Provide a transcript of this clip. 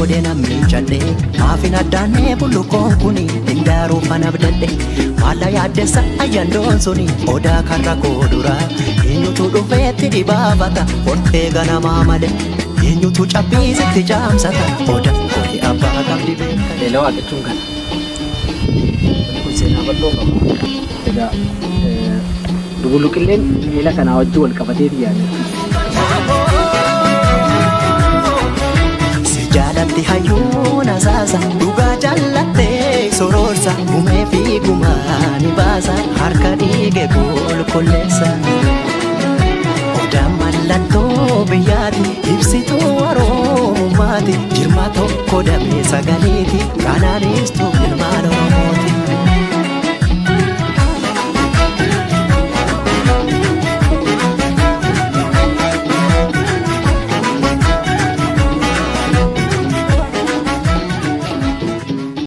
Hadoodee namni callee maafin addaannee bullukoon kuni hindaaruu fanabdadhe maalla yaaddessa ayyandoon suni odaa karra koo dura eenyutu dhufeetti dhibaafata hortee ganamaa malee eenyutu cabbiisitti caamsata oda kori abbaa qabdi beeka. Leela waaqachuun kana. Wanni kun seenaa bal'oo qaba. Egaa dubuluqilleen eela kanaa wajjin wal qabateeti yaada. Si jaalatti hayyuun asaasa dhugaa jaallattee sororsa gumee fi gumaa ni baasa harka dhiige qulqulleessa. Odaan mallattoo biyyaati ibsituu oromummaati jirma tokko damee sagaleeti kanaanis tokko.